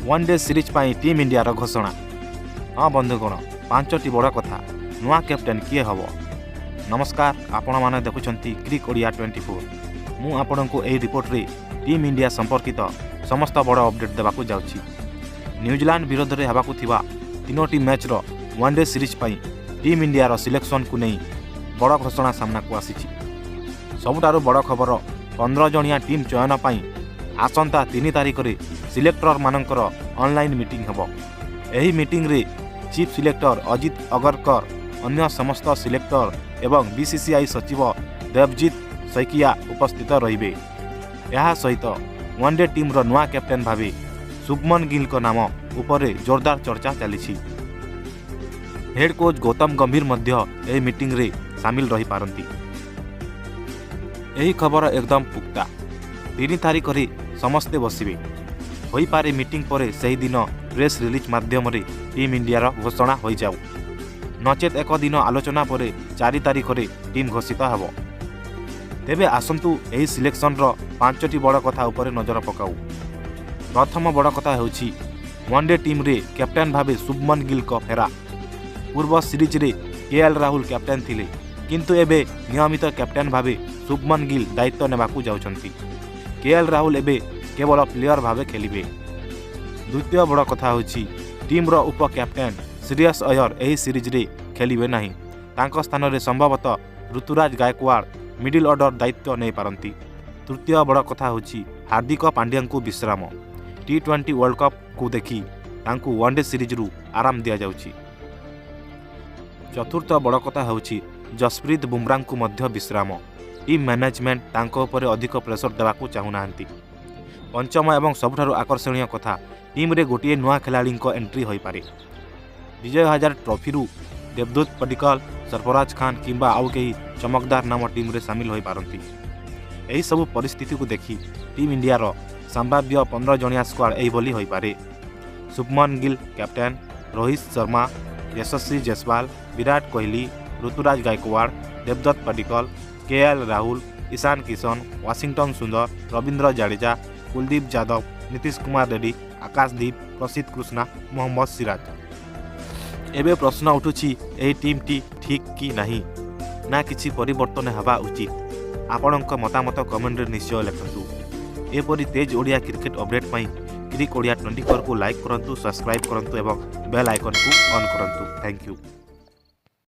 One day series ପାଇଁ team ଇଣ୍ଡିଆର ଘୋଷଣା। ହଁ ବନ୍ଧୁଗଣ, ପାଞ୍ଚଟି ବଡ଼ କଥା, ନୂଆ କ୍ୟାପ୍ଟେନ୍ କିଏ ହେବ? ନମସ୍କାର, ଆପଣମାନେ ଦେଖୁଛନ୍ତି କ୍ରିକ୍ ଓଡ଼ିଆ 24। ମୁଁ ଆପଣଙ୍କୁ ଏହି ରିପୋର୍ଟରେ ଟିମ୍ ଇଣ୍ଡିଆ ସମ୍ପର୍କିତ ସମସ୍ତ ବଡ଼ ଅପଡେଟ୍ ଦେବାକୁ ଯାଉଛି। ନ୍ୟୁଜିଲାଣ୍ଡ ବିରୋଧରେ ହେବାକୁ ଥିବା ତିନୋଟି ମ୍ୟାଚ୍ର ୱାନ୍ ଡେ ସିରିଜ୍ ପାଇଁ ଟିମ୍ ଇଣ୍ଡିଆର ସିଲେକ୍ସନକୁ ନେଇ ବଡ଼ ଘୋଷଣା ସାମ୍ନାକୁ ଆସିଛି। ସବୁଠାରୁ ବଡ଼ ଖବର, 15 ଜଣିଆ ଟିମ୍ ଚୟନ ପାଇଁ ଆସନ୍ତା 3 ତାରିଖରେ ସିଲେକ୍ଟରମାନଙ୍କର ଅନଲାଇନ୍ ମିଟିଂ ହେବ। ଏହି ମିଟିଂରେ ଚିଫ୍ ସିଲେକ୍ଟର ଅଜିତ ଅଗରକର, ଅନ୍ୟ ସମସ୍ତ ସିଲେକ୍ଟର ଏବଂ ବିସିସିଆଇ ସଚିବ ଦେବଜିତ ଶଇକିଆ ଉପସ୍ଥିତ ରହିବେ। ଏହା ସହିତ ୱାନ୍ଡେ ଟିମ୍ର ନୂଆ କ୍ୟାପ୍ଟେନ୍ ଭାବେ ଶୁଭମନ ଗିଲ୍ଙ୍କ ନାମ ଉପରେ ଜୋରଦାର ଚର୍ଚ୍ଚା ଚାଲିଛି। ହେଡ୍ କୋଚ୍ ଗୌତମ ଗମ୍ଭୀର ମଧ୍ୟ ଏହି ମିଟିଂରେ ସାମିଲ ରହିପାରନ୍ତି। ଏହି ଖବର ଏକଦମ ପୁକ୍ତା। 3 ତାରିଖରେ ସମସ୍ତେ ବସିବେ। ହୋଇପାରେ ମିଟିଂ ପରେ ସେହିଦିନ ପ୍ରେସ୍ ରିଲିଜ୍ ମାଧ୍ୟମରେ ଟିମ୍ ଇଣ୍ଡିଆର ଘୋଷଣା ହୋଇଯାଉ, ନଚେତ୍ ଏକ ଦିନ ଆଲୋଚନା ପରେ 4 ତାରିଖରେ ଟିମ୍ ଘୋଷିତ ହେବ। ତେବେ ଆସନ୍ତୁ, ଏହି ସିଲେକ୍ସନର ପାଞ୍ଚଟି ବଡ଼ କଥା ଉପରେ ନଜର ପକାଉ। ପ୍ରଥମ ବଡ଼ କଥା ହେଉଛି ୱାନ୍ଡେ ଟିମ୍ରେ କ୍ୟାପ୍ଟେନ୍ ଭାବେ ଶୁଭମନ ଗିଲ୍ଙ୍କ ଫେରା। ପୂର୍ବ ସିରିଜରେ କେଏଲ୍ ରାହୁଲ କ୍ୟାପ୍ଟେନ୍ ଥିଲେ, କିନ୍ତୁ ଏବେ ନିୟମିତ କ୍ୟାପ୍ଟେନ୍ ଭାବେ ଶୁଭମନ ଗିଲ୍ ଦାୟିତ୍ୱ ନେବାକୁ ଯାଉଛନ୍ତି। କେଏଲ୍ ରାହୁଲ ଏବେ କେବଳ ପ୍ଲେୟର ଭାବେ ଖେଳିବେ। ଦ୍ୱିତୀୟ ବଡ଼ କଥା ହେଉଛି ଟିମ୍ର ଉପ କ୍ୟାପ୍ଟେନ୍ ଶ୍ରେୟସ ଅୟର ଏହି ସିରିଜରେ ଖେଳିବେ ନାହିଁ। ତାଙ୍କ ସ୍ଥାନରେ ସମ୍ଭବତଃ ଋତୁରାଜ ଗାୟକୱାଡ଼ ମିଡିଲ୍ ଅର୍ଡର ଦାୟିତ୍ୱ ନେଇପାରନ୍ତି। ତୃତୀୟ ବଡ଼ କଥା ହେଉଛି ହାର୍ଦ୍ଦିକ ପାଣ୍ଡ୍ୟାଙ୍କୁ ବିଶ୍ରାମ। ଟି-20 ୱାର୍ଲଡ କପ୍କୁ ଦେଖି ତାଙ୍କୁ ୱାନ୍ଡେ ସିରିଜରୁ ଆରାମ ଦିଆଯାଉଛି। ଚତୁର୍ଥ ବଡ଼ କଥା ହେଉଛି ଜସପ୍ରୀତ ବୁମ୍ରାଙ୍କୁ ମଧ୍ୟ ବିଶ୍ରାମ। ଟିମ୍ ମ୍ୟାନେଜମେଣ୍ଟ ତାଙ୍କ ଉପରେ ଅଧିକ ପ୍ରେସର ଦେବାକୁ ଚାହୁଁନାହାନ୍ତି। ପଞ୍ଚମ ଏବଂ ସବୁଠାରୁ ଆକର୍ଷଣୀୟ କଥା, ଟିମ୍ରେ ଗୋଟିଏ ନୂଆ ଖେଳାଳିଙ୍କ ଏଣ୍ଟ୍ରି ହୋଇପାରେ। ବିଜୟ ହଜାରେ ଟ୍ରଫିରୁ ଦେବଦୂତ ପଡ଼ିକଲ, ସରଫରାଜ ଖାନ କିମ୍ବା ଆଉ କେହି ଚମକଦାର ନାମ ଟିମ୍ରେ ସାମିଲ ହୋଇପାରନ୍ତି। ଏହିସବୁ ପରିସ୍ଥିତିକୁ ଦେଖି ଟିମ୍ ଇଣ୍ଡିଆର ସମ୍ଭାବ୍ୟ 15 ଜଣିଆ ସ୍କ୍ୱାଡ୍ ଏହିଭଳି ହୋଇପାରେ: ଶୁଭମନ ଗିଲ୍ କ୍ୟାପ୍ଟେନ୍, ରୋହିତ ଶର୍ମା, ଯଶସ୍ୱୀ ଜୟସ୍ୱାଲ, ବିରାଟ କୋହଲି, ଋତୁରାଜ ଗାୟକୱାଡ଼, ଦେବଦତ୍ତ ପଡ଼ିକଲ, କେ ଏଲ୍ ରାହୁଲ, ଇଶାନ କିଶନ, ୱାଶିଂଟନ ସୁନ୍ଦର, ରବୀନ୍ଦ୍ର ଜାଡେଜା, କୁଲଦୀପ ଯାଦବ, ନୀତିଶ କୁମାର ରେଡ୍ଡି, ଆକାଶଦୀପ, ପ୍ରସିଦ୍ଧ କୃଷ୍ଣା, ମୋହମ୍ମଦ ସିରାଜ। ଏବେ ପ୍ରଶ୍ନ ଉଠୁଛି, ଏହି ଟିମ୍ଟି ଠିକ୍ କି ନାହିଁ, ନା କିଛି ପରିବର୍ତ୍ତନ ହେବା ଉଚିତ? ଆପଣଙ୍କ ମତାମତ କମେଣ୍ଟରେ ନିଶ୍ଚୟ ଲେଖନ୍ତୁ। ଏପରି ତେଜ ଓଡ଼ିଆ କ୍ରିକେଟ ଅପଡେଟ୍ ପାଇଁ କ୍ରିକ୍ ଓଡ଼ିଆ 24କୁ ଲାଇକ୍ କରନ୍ତୁ, ସବସ୍କ୍ରାଇବ୍ କରନ୍ତୁ ଏବଂ ବେଲ୍ ଆଇକନ୍କୁ ଅନ୍ କରନ୍ତୁ। Thank you.